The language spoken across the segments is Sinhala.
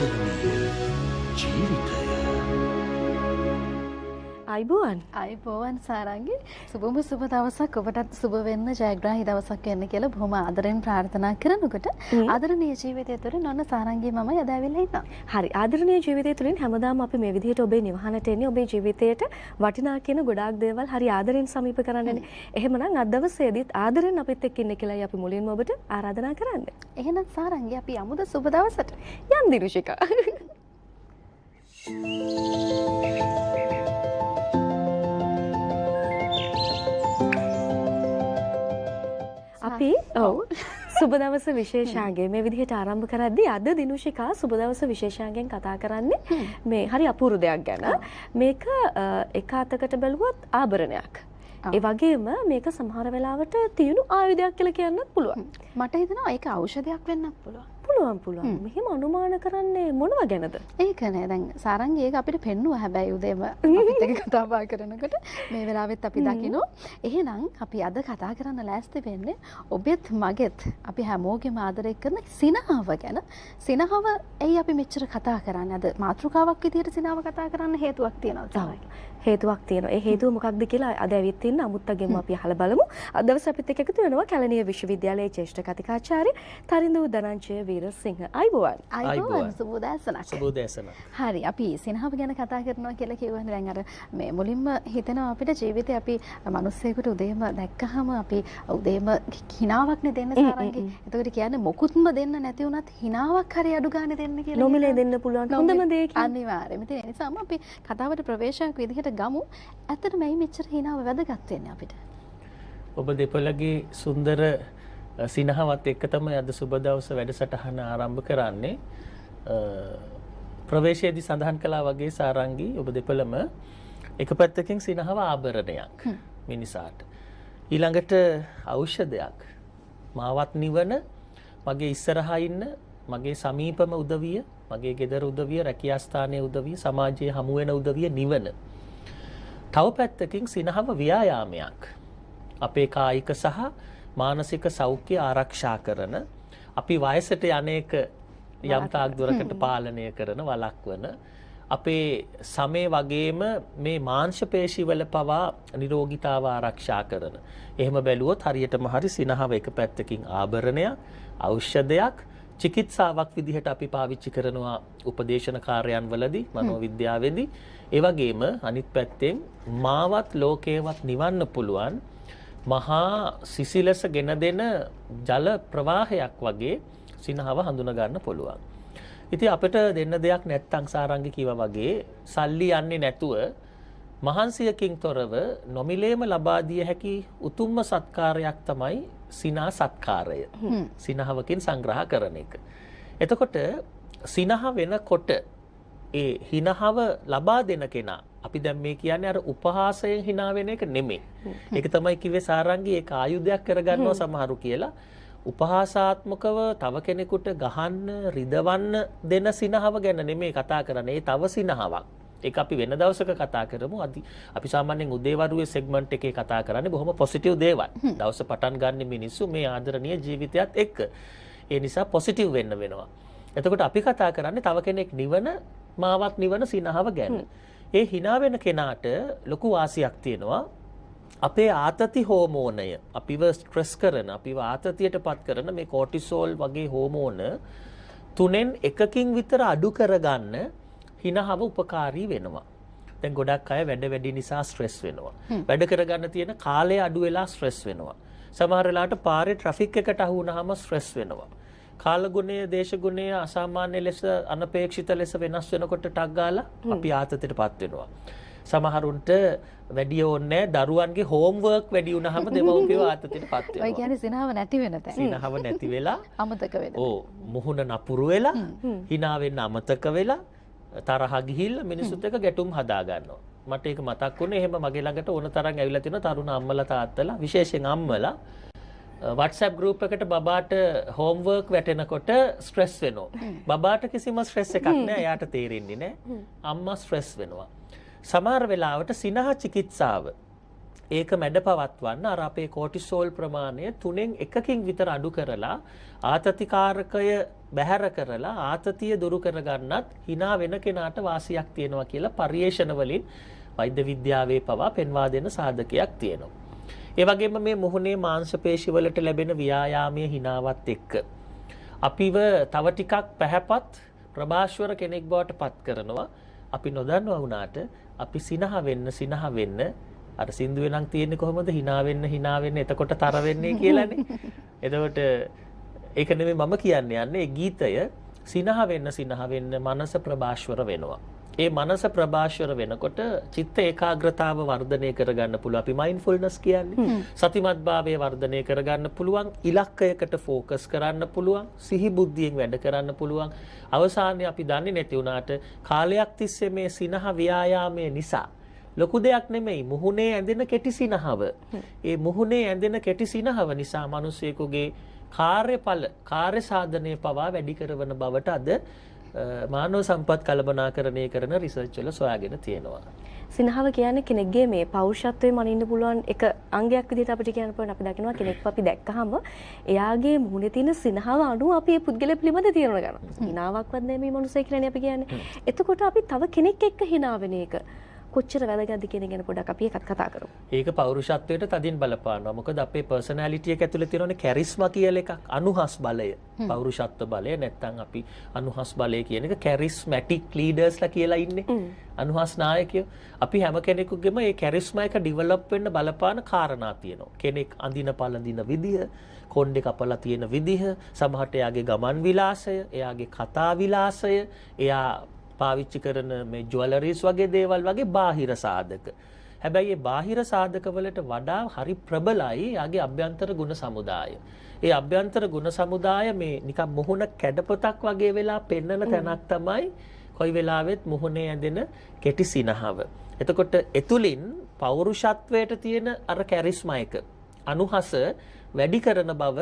ආදරණීය ජීවිතය. අයිබෝවන්. අයිබෝවන් සාරංගි. සුබම සුබ දවසක් ඔබටත් සුබ වෙන්න, ජයග්‍රාහී දවසක් වෙන්න කියලා බොහොම ආදරෙන් ප්‍රාර්ථනා කරනකොට ආදරණීය ජීවිතය තුළින් ඔන්න සාරංගි මම අද ඇවිල්ලා ඉන්නවා. හරි. ආදරණීය ජීවිතය තුළින් හැමදාම අපි මේ විදිහට ඔබේ නිවහනට එන්නේ ඔබේ ජීවිතයට වටිනා කියන ගොඩාක් දේවල් හරි ආදරෙන් සමීප කරන්නනේ. එහෙමනම් අද දවසේදීත් ආදරෙන් අපිත් එක්ක ඉන්න කියලායි අපි මුලින්ම ඔබට ආරාධනා කරන්නේ. එහෙනම් සාරංගි අපි යමුද සුබ දවසට? යන් දිනුෂිකා. අපි ඔව් සුබ දවස විශේෂාංගය මේ විදිහට ආරම්භ කරද්දී අද දිනුෂිකා සුබ දවස විශේෂාංගයෙන් කතා කරන්නේ මේ හරි අපූර්ව දෙයක් ගැන. මේක එක අතකට බැලුවොත් ආභරණයක්. ඒ වගේම මේක සමහර වෙලාවට තියුණු ආයුධයක් කියලා කියන්නත් පුළුවන්. මට හිතෙනවා ඒක ඖෂධයක් වෙන්නත් පුළුවන්. පුළුවන්. මෙහෙම අනුමාන කරන්නේ මොනවා ගැනද? ඒක නෑ. දැන් සාරංගි ඒක අපිට පෙන්නුවා හැබැයි උදේම අපිත් එක්ක කතා බහ කරනකොට මේ වෙලාවෙත් අපි දකිනවා. එහෙනම් අපි අද කතා කරන්න ලෑස්ති වෙන්නේ ඔබෙත් මගෙත් අපි හැමෝගෙම ආදරය කරන සිනහව ගැන. සිනහව ඇයි අපි මෙච්චර කතා කරන්නේ? අද මාතෘකාවක් විදිහට සිනහව කතා කරන්න හේතුවක් තියෙනවා තමයි. හේතුවක් තියෙනවා. ඒ හේතුව මොකක්ද කියලා අද ඇවිත් ඉන්න අමුත්තගෙන්ම අපි අහලා බලමු. අද දවසේ අපිත් එක්ක එකතු වෙනවා කැලණිය විශ්වවිද්‍යාලයේ ජ්‍යෙෂ්ඨ කතිකාචාර්ය තරිඳු ධනංජය වීරසිංහ. අයිබෝවන්. අයිබෝවන්. සුබ උදෑසනක්. සුබ උදෑසනක්. හරි. අපි සිනහව ගැන කතා කරනවා කියලා කියවනේ දැන් අර මේ මුලින්ම හිතෙනවා අපිට ජීවිතේ අපි මිනිස්සෙකුට උදේම දැක්කහම අපි උදේම හිනාවක් නේ දෙන්න සාරංගි. එතකොට කියන්නේ මොකුත්ම දෙන්න නැති වුණත් හිනාවක් හරි අඩු ගානේ දෙන්න කියලා. නොමිලේ දෙන්න පුළුවන් හොඳම දේ කියන්නේ. අනිවාර්යයෙන්ම. ඉතින් ඒ නිසාම අපි කතාවට ප්‍රවේශයක් විදිහට ගමු. ඇත්තටම ඇයි මෙච්චර හිනාව වැදගත් වෙන්නේ අපිට? ඔබ දෙපළගේ සුන්දර සිනහවත් එක්ක තමයි අද සුබ දවස වැඩසටහන ආරම්භ කරන්නේ. ප්‍රවේශයේදී සඳහන් කළා වගේ සාරංගි ඔබ දෙපළම එක පැත්තකින් සිනහව ආභරණයක් මිනිසාට. ඊළඟට ඖෂධයක්. මාවත් නිවන, මගේ ඉස්සරහා ඉන්න මගේ සමීපම උදවිය, මගේ ගෙදර උදවිය, රැකියා ස්ථානයේ උදවිය, සමාජයේ හමු වෙන උදවිය නිවන. තව පැත්තකින් සිනහව ව්‍යායාමයක්. අපේ කායික සහ මානසික සෞඛ්‍ය ආරක්ෂා කරන, අපි වයසට යන එක යම් තාක් දුරකට පාලනය කරන, වළක්වන, අපේ සමේ වගේම මේ මාංශ පේශිවල පවා නිරෝගීතාව ආරක්ෂා කරන. එහෙම බැලුවොත් හරියටම හරි සිනහව එක පැත්තකින් ආභරණයක්, ඖෂධයක්, චිකිත්සාවක් විදිහට අපි පාවිච්චි කරනවා උපදේශන කාර්යයන් වලදී, මනෝවිද්‍යාවේදී. ඒ වගේම අනිත් පැත්තෙන් මාවත් ලෝකේවත් නිවන්න පුළුවන් මහා සිසිලස ගෙන දෙන ජල ප්‍රවාහයක් වගේ සිනහව හඳුනා ගන්න පුළුවන්. ඉතින් අපිට දෙන්න දෙයක් නැත්තම් සාරංගි කිව්වා වගේ සල්ලි යන්නේ නැතුව මහන්සියකින් තොරව නොමිලේම ලබා දිය හැකි උතුම්ම සත්කාරයක් තමයි සිනා සත්කාරය. සිනහවකින් සංග්‍රහ කරන එක. එතකොට සිනහ වෙනකොට ඒ හිනහව ලබා දෙන කෙනා, අපි දැන් මේ කියන්නේ අර උපහාසයෙන් හිනා වෙන එක නෙමෙයි. ඒක තමයි කිව්වේ සාරංගි ඒක ආයුධයක් කරගන්නවා සමහරු කියලා. උපහාසාත්මකව තව කෙනෙකුට ගහන්න, රිදවන්න දෙන සිනහව ගැන නෙමෙයි කතා කරන්නේ. ඒ තව සිනහවක්. ඒක අපි වෙන දවසක කතා කරමු. අපි සාමාන්‍යයෙන් උදේවරුේ සෙග්මන්ට් එකේ කතා කරන්නේ බොහොම පොසිටිව් දේවල්. දවස පටන් ගන්න මිනිස්සු මේ ආදරණීය ජීවිතයත් එක්ක. ඒ නිසා පොසිටිව් වෙන්න වෙනවා. එතකොට අපි කතා කරන්නේ තව කෙනෙක් නිවන, මාවත් නිවන සිනහව ගැන. ඒ හිනා වෙන කෙනාට ලොකු වාසියක් තියෙනවා. අපේ ආතති හෝමෝනය, අපිව ස්ට්‍රෙස් කරන, අපිව ආතතියට පත් කරන මේ කෝටිසෝල් වගේ හෝමෝන තුනෙන් එකකින් විතර අඩු කරගන්න හිනහව උපකාරී වෙනවා. දැන් ගොඩක් අය වැඩ වැඩි නිසා ස්ට්‍රෙස් වෙනවා. වැඩ කරගන්න තියෙන කාලය අඩු වෙලා ස්ට්‍රෙස් වෙනවා. සමහර වෙලාවට පාරේ ට්‍රැෆික් එකට අහු වුණාම ස්ට්‍රෙස් වෙනවා. කාලගුණය, දේශගුණය අසාමාන්‍ය ලෙස, අනපේක්ෂිත ලෙස වෙනස් වෙනකොට ටක් ගාලා අපි ආතතියට පත් වෙනවා. සමහරුන්ට වැඩි ඕනේ දරුවන්ගේ හෝම්වර්ක් වැඩි වුණාම දෙමව්පියෝ ආතතියට පත් වෙනවා. ඔය කියන්නේ සිනහව නැති වෙන තැන. සිනහව නැති වෙලා අමතක වෙනවා. ඔව්, මුහුණ නපුරු වෙලා, hina වෙන්න අමතක වෙලා, තරහ ගිහිල්ලා මිනිස්සුත් එක්ක ගැටුම් හදා ගන්නවා. මට ඒක මතක් වුණේ එහෙම මගේ ළඟට ඕන තරම් ඇවිල්ලා තියෙන තරුණ අම්මලා තාත්තලා, විශේෂයෙන් අම්මලා WhatsApp group එකට බබාට හෝම්වර්ක් වැටෙනකොට ස්ට්‍රෙස් වෙනවා. බබාට කිසිම ස්ට්‍රෙස් එකක් නෑ, එයාට තේරෙන්නේ නෑ. අම්මා ස්ට්‍රෙස් වෙනවා. සමහර වෙලාවට සිනහ චිකිත්සාව ඒක මැඩ පවත්වන්න අර අපේ කෝටිසෝල් ප්‍රමාණය 3න් 1කින් විතර අඩු කරලා ආතතිකාරකය බැහැර කරලා ආතතිය දුරු කරගන්නත් hina වෙන කෙනාට වාසියක් තියෙනවා කියලා පර්යේෂණ වලින් වෛද්‍ය විද්‍යාවේ පවා පෙන්වා දෙන සාධකයක් තියෙනවා. ඒ වගේම මේ මුහුණේ මාංශ පේශි වලට ලැබෙන ව්‍යායාමයේ හිනාවත් එක්ක අපිව තව ටිකක් පැහැපත් ප්‍රභාස්වර කෙනෙක් බවට පත් කරනවා. අපි නොදන්නවා වුණාට අපි සිනහ වෙන්න සිනහ වෙන්න අර සින්දුවේ නම් තියෙන්නේ කොහොමද hina වෙන්න hina වෙන්න එතකොට තර වෙන්නේ කියලානේ. එතකොට ඒක නෙමෙයි මම කියන්න යන්නේ. ඒ ගීතය සිනහ වෙන්න සිනහ වෙන්න මනස ප්‍රභාස්වර වෙනවා. ඒ මනස ප්‍රභාස්වර වෙනකොට චිත්ත ඒකාග්‍රතාව වර්ධනය කරගන්න පුළුවන්. අපි මයින්ඩ්ෆුල්නස් කියන්නේ. සතිමත්භාවය වර්ධනය කරගන්න පුළුවන්. ඉලක්කයකට ෆෝකස් කරන්න පුළුවන්. සිහි බුද්ධියෙන් වැඩ කරන්න පුළුවන්. අවසානයේ අපි දන්නේ නැති වුණාට කාලයක් තිස්සේ මේ සිනහ ව්‍යායාමය නිසා ලොකු දෙයක් නෙමෙයි මුහුණේ ඇඳෙන කෙටි සිනහව. ඒ මුහුණේ ඇඳෙන කෙටි සිනහව නිසා මිනිසෙකුගේ කාර්යඵල කාර්ය සාධනය පවා වැඩි කරවන බවට අද මානව සම්පත් කළමනාකරණය කරන රිසර්ච් වල සොයාගෙන තියෙනවා. සිනහව කියන්නේ කෙනෙක්ගේ මේ පෞරුෂත්වය මනින්න පුළුවන් එක අංගයක් විදිහට අපිට කියන්න පුළුවන්. අපි දකිනවා කෙනෙක්ව අපි දැක්කහම එයාගේ මුහුණේ තියෙන සිනහව අනුව අපි ඒ පුද්ගලයා පිළිබඳ තීරණ ගන්නවා. හිනාවක්වත් නෑ මේ මනුස්සය කියලානේ අපි කියන්නේ. එතකොට අපි තව කෙනෙක් එක්ක හිනා වෙන එක කොච්චර වැදගත්ද කියන ගැන පොඩ්ඩක් අපි ඒකත් කතා කරමු. ඒක පෞරුෂත්වයට තදින් බලපානවා. මොකද අපේ පර්සනැලිටි එක ඇතුලේ තියෙනවනේ කැරිස්මා කියලා එකක්, අනුහස් බලය. පෞරුෂත්ව බලය නැත්තම් අපි අනුහස් බලය කියන එක කැරිස්මැටික් ලීඩර්ස්ලා කියලා ඉන්නේ. අනුහස් නායකයෝ. අපි හැම කෙනෙකුගේම මේ කැරිස්මා එක ඩිවෙලොප් වෙන්න බලපාන කාරණා තියෙනවා. කෙනෙක් අඳින පළඳින විදිය, කොණ්ඩේ කපලා තියෙන විදිහ, සමහරට එයාගේ ගමන් විලාසය, එයාගේ කතා විලාසය, එයා පාවිච්චි කරන මේ ජුවලරිස් වගේ දේවල් වගේ බාහිර සාධක. හැබැයි මේ බාහිර සාධක වලට වඩා හරි ප්‍රබලයි යාගේ අභ්‍යන්තර ගුණ සමුදාය. ඒ අභ්‍යන්තර ගුණ සමුදාය මේ නිකන් මුහුණ කැඩපතක් වගේ වෙලා පෙන්නන තැනක් තමයි කොයි වෙලාවෙත් මුහුණේ ඇඳෙන කෙටි සිනහව. එතකොට එතුලින් පෞරුෂත්වයට තියෙන අර කැරිස්මා එක අනුහස වැඩි කරන බව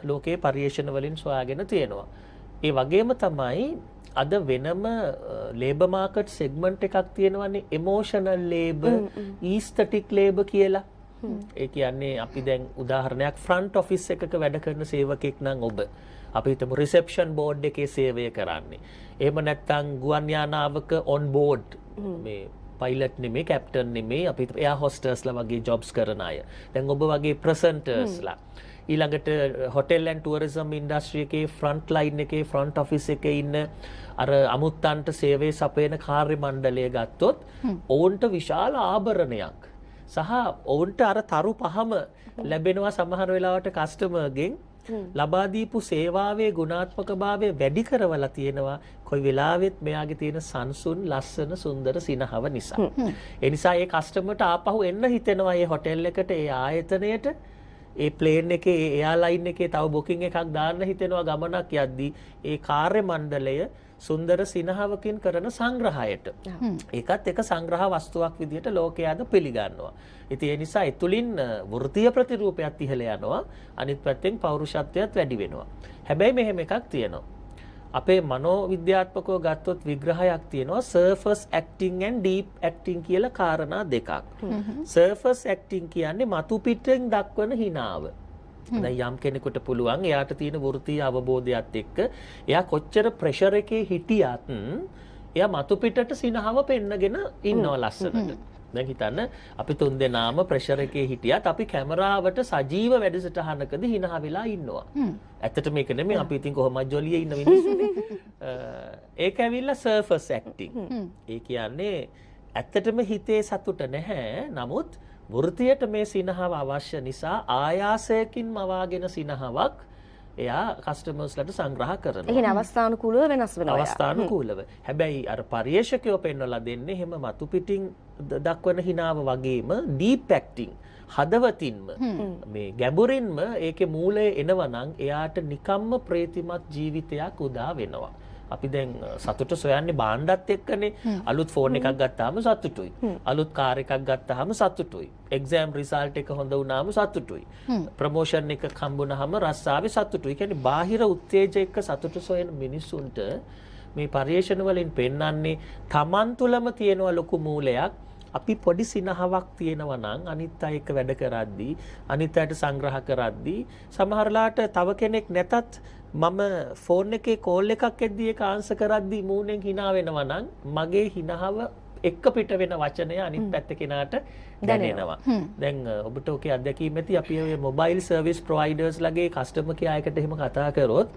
ලෝකයේ පර්යේෂණ වලින් සොයාගෙන තියෙනවා. ඒ වගේම තමයි අද වෙනම ලේබර් මාකට් සෙග්මන්ට් එකක් තියෙනවනේ, එමෝෂනල් ලේබර්, ඊස්තටික් ලේබර් කියලා. ඒ කියන්නේ අපි දැන් උදාහරණයක් ෆ්‍රන්ට් ඔෆිස් එකක වැඩ කරන සේවකෙක් නම් ඔබ, අපි හිතමු රිසෙප්ෂන් බෝඩ් එකේ සේවය කරන්නේ. එහෙම නැත්නම් ගුවන් යානාවක ඔන් බෝඩ් මේ පයිලට් නෙමෙයි, කැප්ටන් නෙමෙයි, අපි හිතමු එයා හොස්ටර්ස්ලා වගේ ජොබ්ස් කරන අය. දැන් ඔබ වගේ ප්‍රසන්ටර්ස්ලා, ඊළඟට හොටෙල් ඇන්ඩ් ටුවරිසම් ඉන්ඩස්ට්‍රි එකේ ෆ්‍රන්ට් ලයින් එකේ ෆ්‍රන්ට් ඔෆිස් එකේ ඉන්න අර අමුත්තන්ට සේවය සපයන කාර්ය මණ්ඩලය ගත්තොත් ඔවුන්ට විශාල ආභරණයක් සහ ඔවුන්ට අර තරු පහම ලැබෙනවා සමහර වෙලාවට කස්ටමර්ගෙන්. ලබා දීපු සේවාවේ ගුණාත්මකභාවය වැඩි කරවලා තියෙනවා කොයි වෙලාවෙත් මෙයාගේ තියෙන සංසුන් ලස්සන සුන්දර සිනහව නිසා. ඒ නිසා ඒ කස්ටමර්ට ආපහු එන්න හිතෙනවා ඒ හොටෙල් එකට, ඒ ආයතනයට, ඒ ප්ලේන් එකේ, ඒ එයාලයින් එකේ තව බුකින් එකක් දාන්න හිතෙනවා ගමනක් යද්දී ඒ කාර්ය මණ්ඩලය සුන්දර සිනහවකින් කරන සංග්‍රහයට. ඒකත් එක සංග්‍රහ වස්තුවක් විදිහට ලෝකයා අද පිළිගන්නවා. ඉතින් ඒ නිසා එතුලින් වෘත්තීය ප්‍රතිරූපයත් ඉහළ යනවා, අනිත් පැත්තෙන් පෞරුෂත්වයත් වැඩි වෙනවා. හැබැයි මෙහෙම එකක් තියෙනවා. අපේ මනෝවිද්‍යාත්මකව ගත්තොත් විග්‍රහයක් තියෙනවා surface acting and deep acting කියලා කාරණා දෙකක්. සර්ෆස් ඇක්ටිං කියන්නේ මතු පිටෙන් දක්වන හිනාව. දැන් යම් කෙනෙකුට පුළුවන් එයාට තියෙන වෘත්තීය අවබෝධයත් එක්ක එයා කොච්චර ප්‍රෙෂර් එකේ හිටියත් එයා මතු පිටට සිනහව පෙන්නගෙන ඉන්නවා ලස්සනට. දැන් හිතන්න අපි තුන් දෙනාම ප්‍රෙෂර් එකේ හිටියත් අපි කැමරාවට සජීව වැඩසටහනකදී හිනහ වෙලා ඉන්නවා. ඇත්තට මේක නෙමෙයි, අපි ඉතින් කොහොමද ජොලියේ ඉන්න මිනිස්සුනේ. ඒක ඇවිල්ලා සර්ෆස් ඇක්ටිං. ඒ කියන්නේ ඇත්තටම හිතේ සතුට නැහැ, නමුත් වෘත්තියට මේ සිනහව අවශ්‍ය නිසා ආයාසයකින් මවාගෙන සිනහවක් එයා කස්ටමර්ස්ලට සංග්‍රහ කරනවා. ඒ කියන්නේ අවස්ථානුකූලව වෙනස් වෙනවා. අවස්ථානුකූලව. හැබැයි අර පර්යේෂකයෝ පෙන්වලා දෙන්නේ එහෙම මතු පිටින් දක්වන හිනාව වගේම ඩීප් ඇක්ටිං, හදවතින්ම මේ ගැඹුරින්ම ඒකේ මූලය එනවා නම් එයාට නිකම්ම ප්‍රීතිමත් ජීවිතයක් උදා වෙනවා. අපි දැන් සතුට සොයන්නේ භාණ්ඩත් එක්කනේ. අලුත් ෆෝන් එකක් ගත්තාම සතුටුයි. අලුත් කාර් එකක් ගත්තාම සතුටුයි. එක්සෑම් රිසල්ට් එක හොඳ වුණාම සතුටුයි. ප්‍රොමෝෂන් එකක් හම්බුනහම රස්සාවේ සතුටුයි. කියන්නේ බාහිර උත්තේජ එක්ක සතුට සොයන මිනිසුන්ට මේ පර්යේෂණ වලින් පෙන්වන්නේ තමන් තුළම තියෙන ලොකු මූලයක්. අපි පොඩි සිනහවක් තියෙනවා නම් අනිත් අය එක්ක වැඩ කරද්දී, අනිත් අයට සංග්‍රහ කරද්දී, සමහරලාට තව කෙනෙක් නැතත් මම ෆෝන් එකේ කෝල් එකක් එද්දී ඒක ආන්සර් කරද්දී මූණෙන් හිනා වෙනවා නම් මගේ හිනාව එක්ක පිට වෙන වචනය අනිත් පැත්ත කෙනාට දැනෙනවා. දැන් ඔබට ඔකේ අත්දැකීම් ඇති. අපි ඔය මොබයිල් සර්විස් ප්‍රොවයිඩර්ස් ලගේ කස්ටමර් කෙයාර් එකට එහෙම කතා කරොත්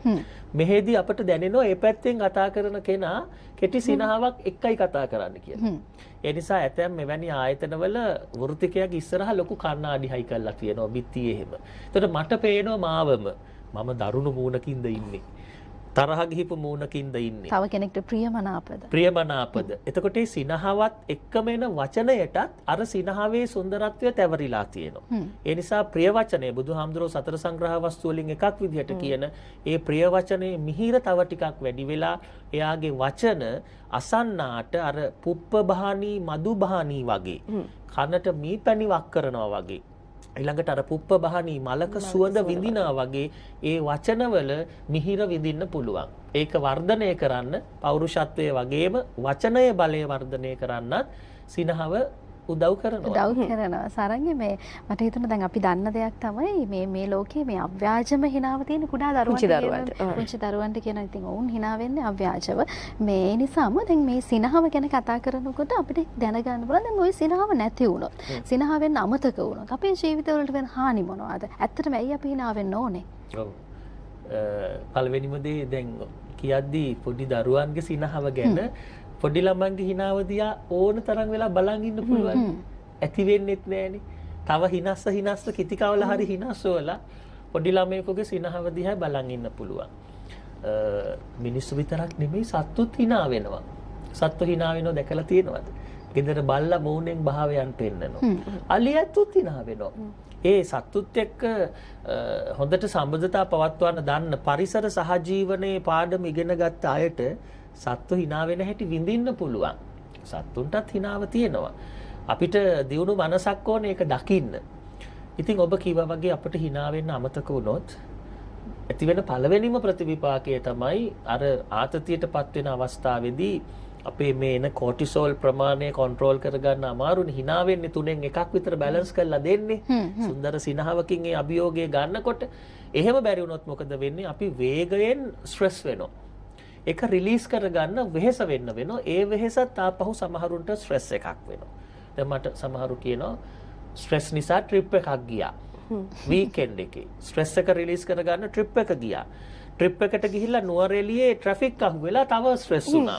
මෙහෙදි අපට දැනෙනවා ඒ පැත්තෙන් කතා කරන කෙනා කෙටි සිනහාවක් එක්කයි කතා කරන්න කියලා. ඒ නිසා ඇතැම් මෙවැනි ආයතනවල වෘත්තිකයාගේ ඉස්සරහා ලොකු කණ්ණාඩි හයි කරලා තියෙනවා බිත්තියේ එහෙම. එතකොට මට පේනවා මාවම මම දරුණු මූණකින්ද ඉන්නේ, තරහ ගිහිපු මූණකින්ද ඉන්නේ, තව කෙනෙක්ට ප්‍රියමනාපද ප්‍රියමනාපද. එතකොට ඒ සිනහවත් එක්කම එන වචනයටත් අර සිනහවේ සුන්දරත්වය තැවරිලා තියෙනවා. ඒ නිසා ප්‍රිය වචනය බුදුහාමුදුරුවෝ සතර සංග්‍රහ වස්තු වලින් එකක් විදිහට කියන ඒ ප්‍රිය වචනේ මිහිර තව ටිකක් වැඩි වෙලා එයාගේ වචන අසන්නාට අර පුප්ප බහානී මధు බහානී වගේ කනට මී පැණි වක් කරනවා වගේ, ඊළඟට අර පුප්ප බහනී මලක සුවඳ විඳිනා වගේ ඒ වචනවල මිහිර විඳින්න පුළුවන්. ඒක වර්ධනය කරන්න පෞරුෂත්වයේ වගේම වචනයේ බලය වර්ධනය කරන්නත් සිනහව උදව් කරනවා. උදව් කරනවා. සරංගි මේ මට හිතුණා දැන් අපි දන්න දෙයක් තමයි මේ මේ ලෝකයේ මේ අව්‍යාජම හිනාව තියෙන කුඩා දරුවන්ට, පුංචි දරුවන්ට කියන ඉතින් ඔවුන් හිනා වෙන්නේ අව්‍යාජව. මේ ඒ නිසාම දැන් මේ සිනහව ගැන කතා කරනකොට අපිට දැනගන්න පුළුවන් දැන් ওই සිනහව නැති වුණොත්, සිනහ වෙන්න අමතක වුණොත් අපේ ජීවිතවලට වෙන හානි මොනවද? ඇත්තටම ඇයි අපි හිනා වෙන්න ඕනේ? ඔව්. පළවෙනිම දේ දැන් කියද්දී පොඩි දරුවන්ගේ සිනහව ගැන, පොඩි ළමන්ගේ හිනාව දිහා ඕන තරම් වෙලා බලන් ඉන්න පුළුවන්. ඇති වෙන්නෙත් නෑනේ. තව හිනස්ස හිනස්ස කිති කවල හරි හිනස්සවලා පොඩි ළමයෙකුගේ සිනහව දිහා බලන් ඉන්න පුළුවන්. මිනිස්සු විතරක් නෙමෙයි සත්තුත් හිනා වෙනවා. සත්තු හිනා වෙනව දැකලා තියෙනවද? ගෙදර බල්ලා මූණෙන් භාවයන් පෙන්නනවා. අලියත්තුත් හිනා වෙනවා. ඒ සත්තුත් එක්ක හොඳට සම්බන්ධතා පවත්වන්න දන්න පරිසර සහජීවනයේ පාඩම ඉගෙන ගත්ත අයට සත්තු හිනා වෙන හැටි විඳින්න පුළුවන්. සත්තුන්ටත් හිනාව තියෙනවා. අපිට දියුණු මනසක් ඕනේ ඒක දකින්න. ඉතින් ඔබ කිව්වා වගේ අපිට හිනා වෙන්න අමතක වුණොත් ඇති වෙන පළවෙනිම ප්‍රතිවිපාකය තමයි අර ආතතියටපත් වෙන අවස්ථාවේදී අපේ මේ එන කෝටිසෝල් ප්‍රමාණය කන්ට්‍රෝල් කරගන්න අමාරුනේ. හිනා වෙන්නේ 3න් 1ක් විතර බැලන්ස් කරලා දෙන්නේ. සුන්දර සිනහවකින් ඒ අභියෝගය ගන්නකොට එහෙම බැරි වුණොත් මොකද වෙන්නේ? අපි වේගයෙන් ස්ට්‍රෙස් වෙනවා. ඒක රිලීස් කරගන්න වෙහෙස වෙන්න වෙනවා. ඒ වෙහෙසත් ආපහු සමහරුන්ට ස්ට්‍රෙස් එකක් වෙනවා. දැන් මට සමහරු කියනවා ස්ට්‍රෙස් නිසා ට්‍රිප් එකක් ගියා. වීකෙන්ඩ් එකේ ස්ට්‍රෙස් එක රිලීස් කරගන්න ට්‍රිප් එක ගියා. ට්‍රිප් එකට ගිහිල්ලා නුවරඑළියේ ට්‍රැෆික් අහු වෙලා තව ස්ට්‍රෙස් වුණා.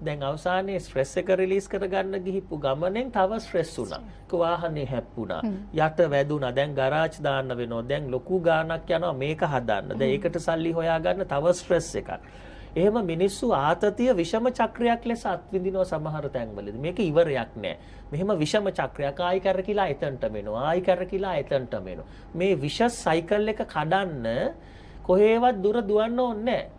දැන් අවසානයේ ස්ට්‍රෙස් එක රිලීස් කරගන්න ගිහිපු ගමනෙන් තව ස්ට්‍රෙස් වුණා. ඒක වාහනේ හැප්පුණා, යට වැදුනා, දැන් ගරාජ් දාන්න වෙනවා, දැන් ලොකු ගාණක් යනවා මේක හදන්න, දැන් ඒකට සල්ලි හොයාගන්න තව ස්ට්‍රෙස් එකක්. එහෙම මිනිස්සු ආතතිය විෂම චක්‍රයක් ලෙස අත්විඳිනවා සමහර තැන්වලදී. මේක ඉවරයක් නෑ. මෙහෙම විෂම චක්‍රයක් ආයි කරකිලා එතනටම එනවා, ආයි කරකිලා එතනටම එනවා. මේ විෂ සයිකල් එක කඩන්න කොහේවත් දුර දුවන්න ඕනේ නෑ.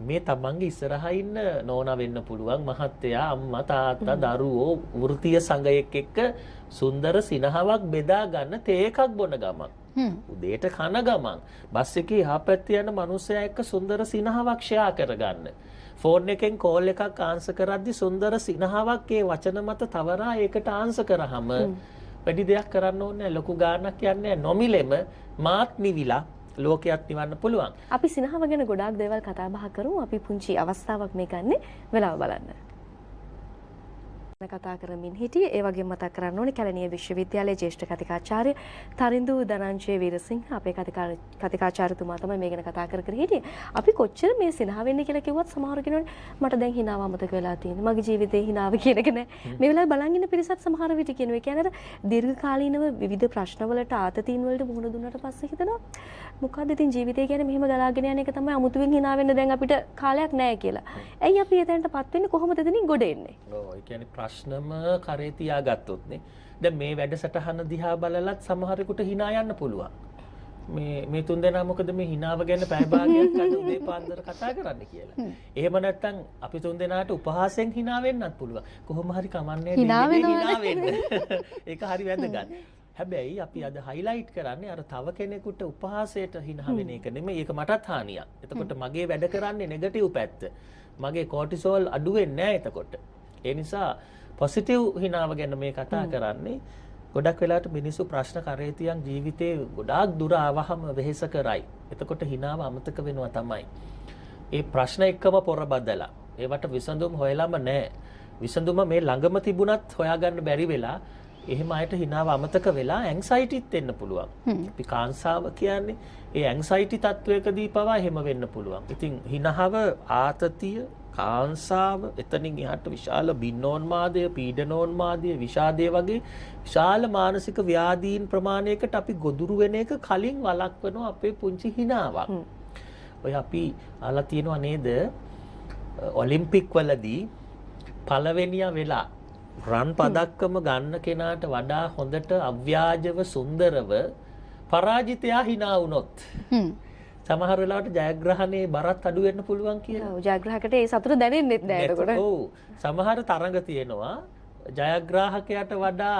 මේ තමන්ගේ ඉස්සරහා ඉන්න නෝනා වෙන්න පුළුවන්, මහත්තයා, අම්මා, තාත්තා, දරුවෝ, වෘත්තීය සංඝයෙක් එක්ක සුන්දර සිනහවක් බෙදා ගන්න තේ එකක් බොන ගමන්, උදේට කන ගමන්, බස් එකේ එහා පැත්තේ යන මනුස්සයා එක්ක සුන්දර සිනහවක් ෂෙයා කරගන්න, ෆෝන් එකෙන් කෝල් එකක් ආන්සර් කරද්දි සුන්දර සිනහවක් ඒ වචන මත තවරා ඒකට ආන්සර් කරාම වැඩි දෙයක් කරන්න ඕනේ නැහැ. ලොකු ගාණක් යන්නේ නැහැ. නොමිලෙම මාත් නිවිලා ලෝකයක් නිවන්න පුළුවන්. අපි සිනහව ගැන ගොඩාක් දේවල් කතා බහ කරමු. අපි පුංචි අවස්ථාවක් මේ ගන්නේ වෙලාව බලන්න. කතා කරමින් හිටියේ. ඒ වගේම මතක් කරන්න ඕනේ කැලණිය විශ්වවිද්‍යාලයේ ජ්‍යෙෂ්ඨ කතිකාචාර්ය තරිඳු ධනංජය වීරසිංහ අපේ කතිකාචාර්යතුමා තමයි මේ ගැන කතා කර කර හිටියේ. අපි කොච්චර මේ සිනහ වෙන්නේ කියලා කිව්වත් සමහර කෙනෙකුට මට දැන් හිනාව අමතක වෙලා තියෙනවා. මගේ ජීවිතේ හිනාව කියන එක නෑ. මේ වෙලාවේ බලන් ඉන්න පිරිසත් සමහර විට කියනවා. ඒ කියන්නේ අර දීර්ඝකාලීනව විවිධ ප්‍රශ්නවලට ආතතීන් වලට මුහුණ දුන්නාට පස්සේ හිතනවා මොකද්ද ඉතින් ජීවිතය කියන්නේ මෙහෙම ගලාගෙන යන එක තමයි, අමුතුවෙන් හිනා වෙන්න දැන් අපිට කාලයක් නෑ කියලා. ඇයි අපි එතනටපත් වෙන්නේ? කොහොමද එතනින් ගොඩ එන්නේ? ඔව්, ඒ කියන්නේ ප්‍රශ්නම කරේ තියාගත්තොත් නේ. දැන් මේ වැඩසටහන දිහා බලලත් සමහරෙකුට හිනා යන්න පුළුවන්. මේ තුන් දෙනා මොකද මේ හිනාව ගැන පැය භාගයක් අද උදේ පාන්දර කතා කරන්න කියලා. එහෙම නැත්නම් අපි තුන් දෙනාට උපහාසයෙන් හිනා වෙන්නත් පුළුවන්. කොහොම හරි කමන්නේ හිනා වෙන්න. ඒක හරි වැදගත්. හැබැයි අපි අද හයිලයිට් කරන්නේ අර තව කෙනෙකුට උපහාසයට හිනා වෙන එක නෙමෙයි. ඒක මටත් හානියක්. එතකොට මගේ වැඩ කරන්නේ නෙගටිව් පැත්ත. මගේ කෝටිසෝල් අඩු වෙන්නේ නැහැ එතකොට. ඒ නිසා පොසිටිව් හිනාව ගැන මේ කතා කරන්නේ. ගොඩක් වෙලාවට මිනිස්සු ප්‍රශ්න කරේ තියන් ජීවිතේ ගොඩාක් දුර ආවහම වෙහෙස කරයි. එතකොට හිනාව අමතක වෙනවා තමයි. ඒ ප්‍රශ්න එක්කම පොර බදලා ඒවට විසඳුම් හොයලම නෑ. විසඳුම මේ ළඟම තිබුණත් හොයාගන්න බැරි වෙලා එහෙම අයට හිනාව අමතක වෙලා ඇන්සයිටිත් එන්න පුළුවන්. අපි කාංසාව කියන්නේ ඒ ඇන්සයිටි තත්වයකදී පවා එහෙම වෙන්න පුළුවන්. ඉතින් හිනාව ආතතිය, කාංසාව, එතනින් එහාට විශාල බින්නෝන්මාදය, පීඩනෝන්මාදය, විෂාදය වගේ විශාල මානසික ව්‍යාධීන් ප්‍රමාණයකට අපි ගොදුරු වෙන එක කලින් වළක්වනවා අපේ පුංචි හිනාවක්. ඔය අපි අහලා තියෙනවා නේද, ඔලිම්පික් වලදී පළවෙනියා වෙලා රන් පදක්කම ගන්න කෙනාට වඩා හොඳට අව්‍යාජව සුන්දරව පරාජිතයා hina වුණොත් සමහර වෙලාවට ජයග්‍රහණයේ බරත් අඩු වෙන්න පුළුවන් කියලා. ඔව්, ජයග්‍රහකට ඒ සතුට දැනෙන්නෙත් නෑ එතකොට. ඔව්, සමහර තරඟ තියෙනවා ජයග්‍රාහකයාට වඩා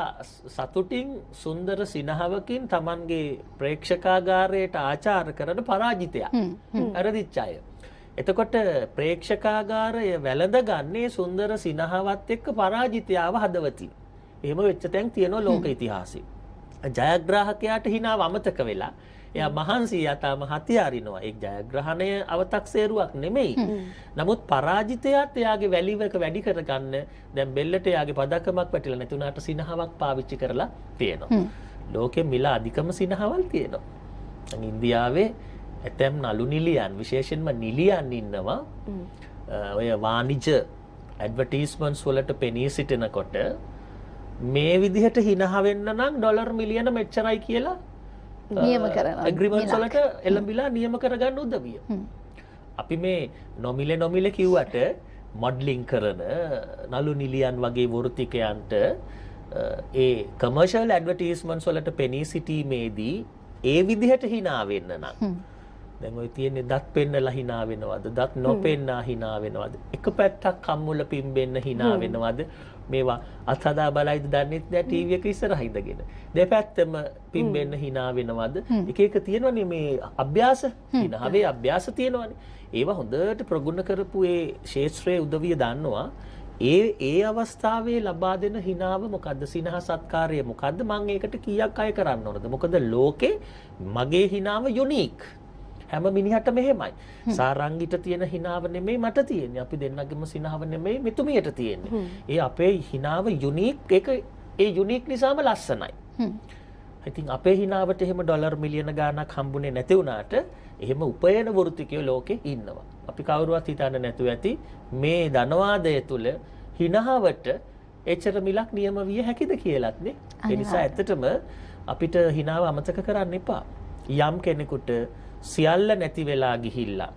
සතුටින් සුන්දර සිනහවකින් Tamanගේ ප්‍රේක්ෂකාගාරයට ආචාර කරන පරාජිතයා. අරදිච්ච අය. එතකොට ප්‍රේක්ෂකාගාරය වැළඳ ගන්නේ සුන්දර සිනහවත් එක්ක පරාජිතයාව හදවතින්. එහෙම වෙච්ච තැන් තියෙනවා ලෝක ඉතිහාසයේ. ජයග්‍රාහකයාට හිනාව අමතක වෙලා එයා මහන්සි යතාම හති අරිනවා. ඒ ජයග්‍රහණය අවතක්සේරුවක් නෙමෙයි. නමුත් පරාජිතයාත් එයාගේ වැලිව් එක වැඩි කරගන්න දැන් බෙල්ලට එයාගේ පදකමක් වැටිලා නැති වුණාට සිනහවක් පාවිච්චි කරලා තියෙනවා. ලෝකෙ මිල අධිකම සිනහවල් තියෙනවා. දැන් ඉන්දියාවේ ඇතැම් නළු නිලියන්, විශේෂයෙන්ම නිලියන් ඉන්නවා. ඔය වාණිජ ඇඩ්වර්ටයිස්මන්ට්ස් වලට පෙනී සිටිනකොට මේ විදිහට හිනහ වෙන්න නම් ඩොලර් මිලියන මෙච්චරයි කියලා නියම කරනවා. ඇග්‍රීමන්ට්ස් වලට එළඹිලා නියම කරගන්න උදවිය. අපි මේ නොමිලේ නොමිලේ කිව්වට මොඩලින් කරන නළු නිලියන් වගේ වෘත්තිකයන්ට ඒ කමර්ෂල් ඇඩ්වර්ටයිස්මන්ට්ස් වලට පෙනී සිටීමේදී ඒ විදිහට හිනා වෙන්න නම් දැන් ඔය තියෙන්නේ දත් පෙන්නලා හිනා වෙනවද, දත් නොපෙන්නා හිනා වෙනවද, එක පැත්තක් කම්මුල පිම්බෙන්න හිනා වෙනවද, මේවා අත්හදා බලයිද දන්නෙත් නෑ ටීවී එක ඉස්සරහ ඉඳගෙන. දෙපැත්තම පිම්බෙන්න හිනා වෙනවද, එක එක තියෙනවනේ මේ අභ්‍යාස, හිනාවේ අභ්‍යාස තියෙනවනේ. ඒවා හොඳට ප්‍රගුණ කරපු ඒ ක්ෂේත්‍රයේ උදවිය දන්නවා ඒ ඒ අවස්ථාවේ ලබා දෙන හිනාව මොකද්ද, සිනහ සත්කාරය මොකද්ද, මං ඒකට කීයක් අය කරන්න ඕනද, මොකද ලෝකේ මගේ හිනාව යුනීක්. හැම මිනිහටම එහෙමයි. සාරංගිට තියෙන හිනාව නෙමෙයි මට තියෙන්නේ. අපි දෙන්නගේම සිනහව නෙමෙයි මෙතුමියට තියෙන්නේ. ඒ අපේ හිනාව යුනීක්. ඒක ඒ යුනීක් නිසාම ලස්සනයි. ඉතින් අපේ හිනාවට එහෙම ඩොලර් මිලියන ගාණක් හම්බුනේ නැති වුණාට එහෙම උපයන වෘත්තිකයෝ ලෝකේ ඉන්නවා. අපි කවුරුවත් හිතන්නේ නැතුව ඇති මේ ධනවාදය තුල හිනාවට එච්චර මිලක් නියම විය හැකිද කියලාත් නේ. ඒ නිසා ඇත්තටම අපිට හිනාව අමතක කරන්න එපා. යම් කෙනෙකුට සියල්ල නැති වෙලා ගිහිල්ලා,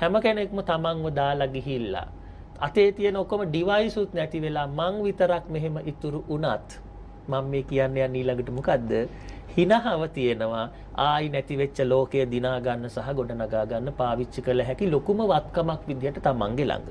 හැම කෙනෙක්ම තමන්ව දාලා ගිහිල්ලා, අතේ තියෙන ඔක්කොම ඩිවයිස් උත් නැති වෙලා මං විතරක් මෙහෙම ඉතුරු වුණත් මං මේ කියන්න යන්නේ ඊළඟට මොකද්ද? හිනහව තියෙනවා. ආයි නැති වෙච්ච ලෝකය දිනා ගන්න සහ ගොඩනගා ගන්න පාවිච්චි කළ හැකි ලොකුම වත්කමක් විදිහට තමන්ගේ ළඟ.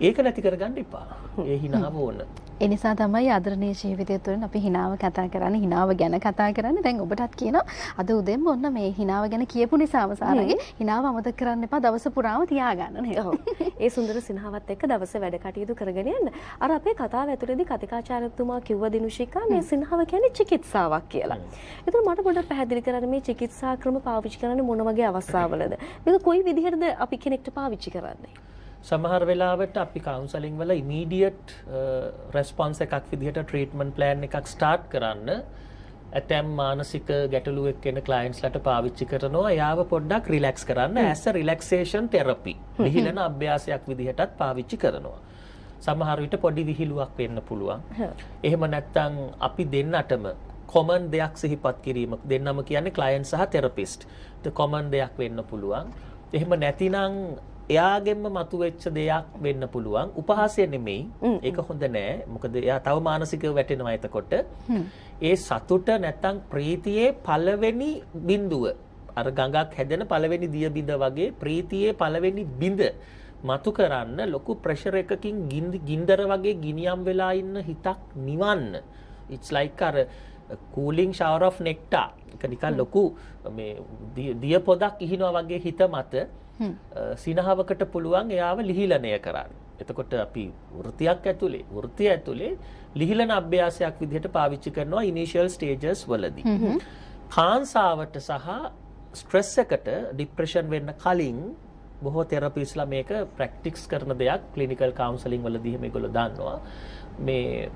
ඒක නැති කරගන්න එපා. ඒ හිනාව ඕන. ඒ නිසා තමයි ආදරණීය ජීවිතය තුළින් අපි හිනාව කතා කරන්නේ, හිනාව ගැන කතා කරන්නේ. දැන් ඔබටත් කියනවා අද උදෙන්ම ඔන්න මේ හිනාව ගැන කියපු නිසාම සාරගේ හිනාව අමතක කරන්න එපා, දවස පුරාම තියාගන්න නේද? ඔව්. ඒ සුන්දර සිනහවත් එක්ක දවස වැඩ කටයුතු කරගෙන යන්න. අර අපේ කතාව ඇතුළේදී කතිකාචාර්යතුමා කිව්ව දිනුෂිකා මේ සිනහව කියන්නේ චිකිත්සාවක් කියලා. ඒතර මට පොඩ්ඩක් පැහැදිලි කරන්න මේ චිකිත්සා ක්‍රම පාවිච්චි කරන්නේ මොන වගේ අවස්ථාවලද? මේක කොයි විදිහටද අපි කෙනෙක්ට පාවිච්චි කරන්නේ? සමහර වෙලාවට අපි කවුන්සලින් වල ඉමීඩියට් රෙස්පොන්ස් එකක් විදිහට ට්‍රීට්මන්ට් ප්ලෑන් එකක් ස්ටාර්ට් කරන්න ඇතැම් මානසික ගැටලු එක්ක එන ක්ලයන්ට්ස්ලාට පාවිච්චි කරනවා. එයාව පොඩ්ඩක් රිලැක්ස් කරන්න ඇස් අ රිලැක්සේෂන් තෙරපි, විහිලන අභ්‍යාසයක් විදිහටත් පාවිච්චි කරනවා. සමහර විට පොඩි විහිළුවක් වෙන්න පුළුවන්. එහෙම නැත්නම් අපි දෙන්නටම කොමන් දෙයක් සිහිපත් කිරීම, දෙන්නම කියන්නේ ක්ලයන්ට් සහ තෙරපිස්ට්, කොමන් දෙයක් වෙන්න පුළුවන්. එහෙම නැතිනම් එයාගෙන්ම මතුවෙච්ච දෙයක් වෙන්න පුළුවන්. උපහාසය නෙමෙයි, ඒක හොඳ නෑ. මොකද එයා තව මානසිකව වැටෙනවා එතකොට. ඒ සතුට නැත්තම් ප්‍රීතියේ පළවෙනි බිඳුව, අර ගඟක් හැදෙන පළවෙනි දිය බිඳ වගේ ප්‍රීතියේ පළවෙනි බිඳ මතු කරන්න ලොකු ප්‍රෙෂර් එකකින් ගින්දර වගේ ගිනියම් වෙලා ඉන්න හිතක් නිවන්න. It's like අර කූලින් ෂවර් ඔෆ් නෙක්ටා. ඒක නිකන් ලොකු මේ දිය පොදක් ඉහිනවා වගේ හිත මත සිනහවකට පුළුවන් එයාව ලිහිලනය කරන්න. එතකොට අපි වෘත්තියක් ඇතුලේ වෘත්තිය ඇතුලේ ලිහිලන අභ්‍යාසයක් විදිහට පාවිච්චි කරනවා ඉනිෂියල් ස්ටේජස් වලදී. කාංසාවට සහ ස්ට්‍රෙස් එකට ડિප්‍රෙෂන් වෙන්න කලින් බොහෝ තෙරපිස්ලා මේක ප්‍රැක්ටිස් කරන දෙයක්. ක්ලිනිකල් කවුන්සලින් වලදී එහෙම ඒගොල්ලෝ දන්නවා. මේ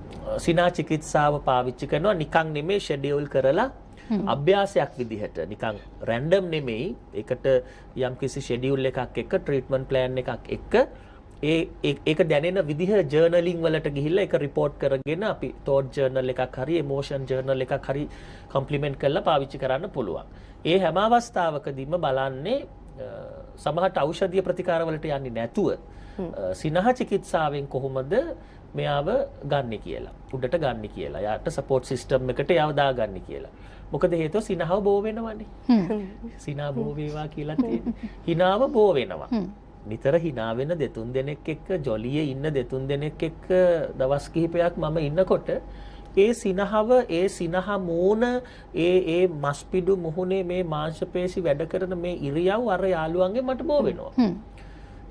සිනා චිකිත්සාව පාවිච්චි කරනවා නිකන් නෙමෙයි, ෂෙඩියුල් කරලා අභ්‍යාසයක් විදිහට, නිකන් රැන්ඩම් නෙමෙයි. ඒකට යම්කිසි ෂෙඩියුල් එකක් එක්ක ට්‍රීට්මන්ට් ප්ලෑන් එකක් එක්ක ඒක දැනෙන විදිහ ජර්නලින් වලට ගිහිල්ලා ඒක රිපෝට් කරගෙන අපි තෝට් ජර්නල් එකක් හරි එමෝෂන් ජර්නල් එකක් හරි කම්ප්ලිමන්ට් කරලා පාවිච්චි කරන්න පුළුවන්. ඒ හැම අවස්ථාවකදීම බලන්නේ සමහරට ඖෂධීය ප්‍රතිකාර වලට යන්නේ නැතුව සිනහ චිකිත්සාවෙන් කොහොමද මෙයාව ගන්නෙ කියලා, උඩට ගන්නෙ කියලා, යාට සපෝට් සිස්ටම් එකට යාව දාගන්නේ කියලා. මොකද හේතුව සිනහව බෝ වෙනවනේ. සිනහ බෝ වේවා කියලා තියෙන්නේ. හිනාව බෝ වෙනවා. නිතර හිනා වෙන දෙතුන් දෙනෙක් එක්ක, ජොලියේ ඉන්න දෙතුන් දෙනෙක් එක්ක දවස් කිහිපයක් මම ඉන්නකොට ඒ සිනහව, ඒ සිනහ මූණ, ඒ ඒ මස්පිඩු මුහුණේ මේ මාංශපේශි වැඩ කරන මේ ඉරියව් අර යාළුවන්ගේ මට බෝ වෙනවා.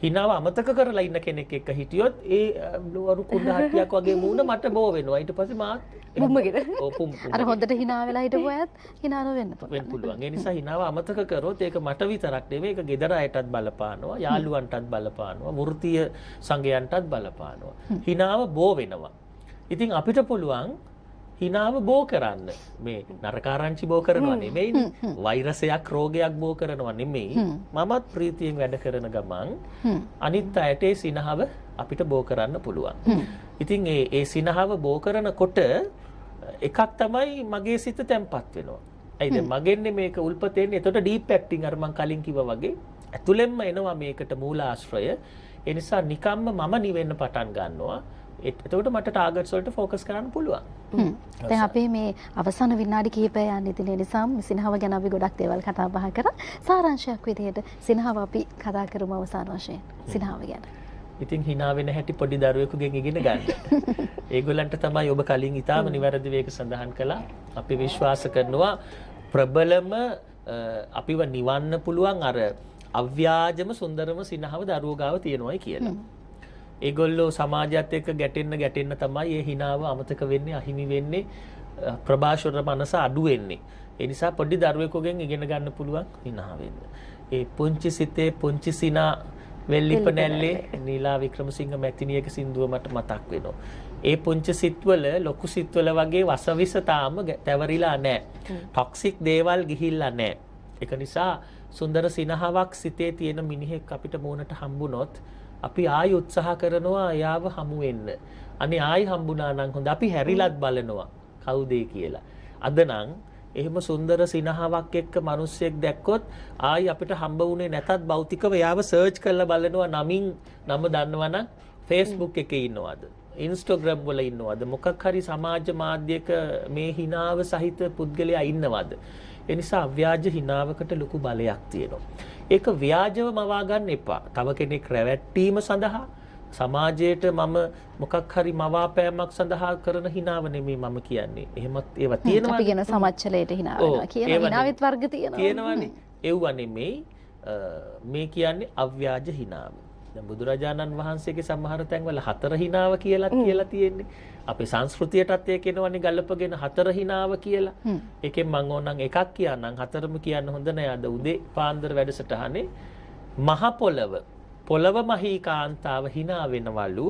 හිනාව අමතක කරලා ඉන්න කෙනෙක් එක්ක හිටියොත් ඒ වරු කුඩ හට්ටියක් වගේ මූණ මට බෝ වෙනවා. ඊට පස්සේ මාත් පුම්මගෙන අර හොඳට හිනා වෙලා හිටපු අයත් හිනා නොවෙන්න පුළුවන්. ඒ නිසා හිනාව අමතක කරොත් ඒක මට විතරක් නෙමෙයි, ඒක ගෙදර අයටත් බලපානවා, යාළුවන්ටත් බලපානවා, වෘත්තීය සංගයන්ටත් බලපානවා. හිනාව බෝ වෙනවා. ඉතින් අපිට පුළුවන් හිනාව බෝ කරන්න. මේ නරකාරංචි බෝ කරනවා නෙමෙයිනේ, වෛරසයක් රෝගයක් බෝ කරනවා නෙමෙයි. මමත් ප්‍රීතියෙන් වැඩ කරන ගමන් අනිත් අයට ඒ සිනහව අපිට බෝ කරන්න පුළුවන්. ඉතින් ඒ සිනහව බෝ කරනකොට එකක් තමයි මගේ සිත තැම්පත් වෙනවා. ඇයි දැන් මගෙන්නේ මේක උල්පත එන්නේ. එතකොට ඩීප් ඇක්ටිං අර මං කලින් කිව්වා වගේ ඇතුළෙන්ම එනවා මේකට මූලාශ්‍රය. ඒ නිසා නිකම්ම මම නිවෙන්න පටන් ගන්නවා. එතකොට මට ටාගට්ස් වලට ෆෝකස් කරන්න පුළුවන්. දැන් අපේ මේ අවසාන විනාඩි කිහිපය යන්නේ. ඉතින් ඒ නිසා සිනහව ගැන අපි ගොඩක් දේවල් කතා බහ කරා. සාරාංශයක් විදිහට සිනහව අපි කතා කරමු අවසාන වශයෙන් සිනහව ගැන. ඉතින් hina වෙන හැටි පොඩි දරුවෙකුගෙන් ඉගෙන ගන්න. ඒගොල්ලන්ට තමයි ඔබ කලින් ඉතාම නිවැරදිව ඒක සඳහන් කළා. අපි විශ්වාස කරනවා ප්‍රබලම අපිව නිවන්න පුළුවන් අර අව්‍යාජම සුන්දරම සිනහව දරුවෝ ගාව තියෙනවයි කියලා. ඒගොල්ලෝ සමාජයත් එක්ක ගැටෙන්න ගැටෙන්න තමයි ඒ හිනාව අමතක වෙන්නේ, අහිමි වෙන්නේ, ප්‍රභාෂර මනස අඩු වෙන්නේ. ඒ නිසා පොඩි දරුවෙකුගෙන් ඉගෙන ගන්න පුළුවන් හිනා වෙන්න. ඒ පුංචි සිතේ පුංචි සිනා වෙල්ලිප නැල්ලේ නීලා වික්‍රමසිංහ මැතිණියගේ සින්දුව මට මතක් වෙනවා. ඒ පුංචි සිත්වල ලොකු සිත්වල වගේ වසවිස තාම තැවරිලා නැහැ. ටොක්සික් දේවල් ගිහිල්ලා නැහැ. ඒක නිසා සුන්දර සිනහවක් සිතේ තියෙන මිනිහෙක් අපිට මූණට හම්බුනොත් අපි ආයි උත්සාහ කරනවා එයාව හමු වෙන්න. අනේ ආයි හම්බුණා නම් හොඳ. අපි හැරිලත් බලනවා කවුද කියලා. අද නම් එහෙම සුන්දර සිනහවක් එක්ක මිනිස්සෙක් දැක්කොත් ආයි අපිට හම්බ වුණේ නැතත් භෞතිකව එයාව සර්ච් කරලා බලනවා. නමින් නම දන්නවා නම් Facebook එකේ ඉන්නවද, Instagram වල ඉන්නවද, මොකක් හරි සමාජ මාධ්‍යක මේ හිනාව සහිත පුද්ගලයා ඉන්නවද? ඒ නිසා අව්‍යාජ හිනාවකට ලොකු බලයක් තියෙනවා. ඒක ව්‍යාජව මවා ගන්න එපා. තව කෙනෙක් රැවට්ටීම සඳහා සමාජයට මම මොකක් හරි මවාපෑමක් සඳහා කරන හිනාව නෙමෙයි මම කියන්නේ. එහෙමත් ඒවා තියෙනවා. අපි කියන සමච්චලයට හිනා වෙනවා කියන හිනාවෙත් වර්ග තියෙනවා. තියෙනවනේ. ඒවා නෙමෙයි මේ කියන්නේ අව්‍යාජ හිනාව. දැන් බුදුරජාණන් වහන්සේගේ සමහර තැන්වල හතර හිනාව කියලා කියලා තියෙන්නේ. අපේ සංස්කෘතියටත් ඒක එනවනේ ගලපගෙන හතර හිනාව කියලා. ඒකෙන් මං ඕනනම් එකක් කියන්නම්, හතරම කියන්න හොඳ නෑ. අද උදේ පාන්දර වැඩසටහනේ මහ පොළව, පොළව මහී කාන්තාව හිනා වෙනවලු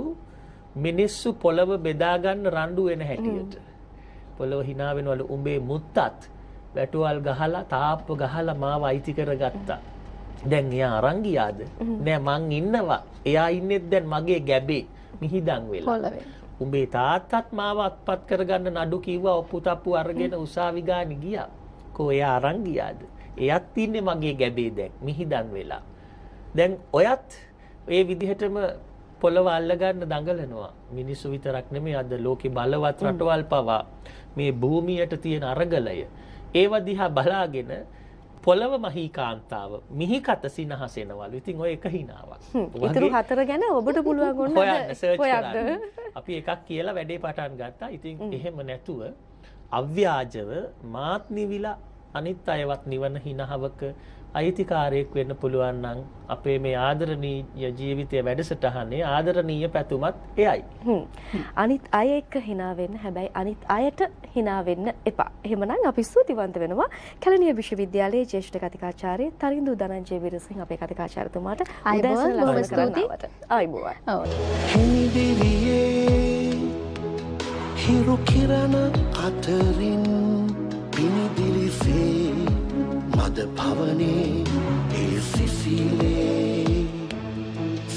මිනිස්සු පොළව බෙදා ගන්න රණ්ඩු වෙන හැටියට. පොළව හිනා වෙනවලු උඹේ මුත්තත් වැටුවල් ගහලා තාප්ප ගහලා මාව අයිති කරගත්තා. දැන් එයා අරන් ගියාද? නෑ මං ඉන්නවා. එයා ඉන්නෙත් දැන් මගේ ගැබේ මිහිදන් වෙලා. පොළවේ. උඹේ තාත්තත් මාව අත්පත් කරගන්න නඩු කිව්වා, ඔප්පු තප්පු අරගෙන උසාවි ගානේ ගියා. කෝ එයා අරන් ගියාද? එයත් ඉන්නේ මගේ ගැබේ දැන් මිහිදන් වෙලා. දැන් ඔයත් ඒ විදිහටම පොළව අල්ලගන්න දඟලනවා. මිනිස්සු විතරක් නෙමෙයි අද ලෝකේ බලවත් රටවල් පවා මේ භූමියට තියෙන අරගලය ඒව දිහා බලාගෙන පොළව මහී කාන්තාව මිහිකත සිනහසෙනවලු. ඉතින් ඔය එක හිනාවක්. ඉතුරු හතර ගැන ඔබට පුළුවන් ඔන්න හොයන්න, සර්ච් කරන්න. අපි එකක් කියලා වැඩේ පටන් ගත්තා. ඉතින් එහෙම නැතුව අව්‍යාජව මාත් නිවිලා අනිත් අයවත් නිවන හිනාවක අයිතිකාරයෙක් වෙන්න පුළුවන් නම් අපේ මේ ආදරණීය ජීවිතය වැඩසටහනේ ආදරණීය පැතුමත් එයයි. අනිත් අය එක්ක හිනා වෙන්න, හැබැයි අනිත් අයට හිනා වෙන්න එපා. එහෙමනම් අපි ස්තුතිවන්ත වෙනවා කැලණිය විශ්වවිද්‍යාලයේ ජ්‍යෙෂ්ඨ කතිකාචාර්ය තරිඳු ධනංජය වීරසිංහ අපේ කතිකාචාර්යතුමාට ආයුබෝවන්, බොහොම ස්තුතියි. ආයුබෝවන්. ඔව්. හිමිදිරියේ හිරු කිරණ අතරින් පිනිදිලිසේ මද පවනේ ඒ සිසිලේ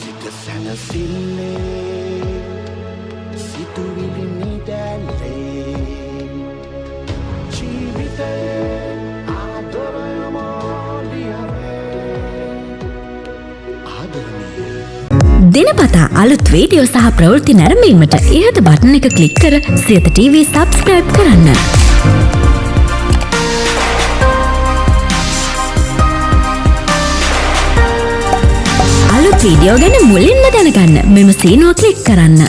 සිත සැනසිල්ලේ සිතුවිලි නිදැල්ලේ ජීවිතේ ආදරය මාලියවේ ආදරණීය. දිනපතා අලුත් වීඩියෝ සහ ප්‍රවෘත්ති නැරඹීමට ඉහත බටන් එක ක්ලික් කර සියත TV subscribe කරන්න. අලුත් වීඩියෝ ගැන මුලින්ම දැනගන්න මෙම සීනුව ක්ලික් කරන්න.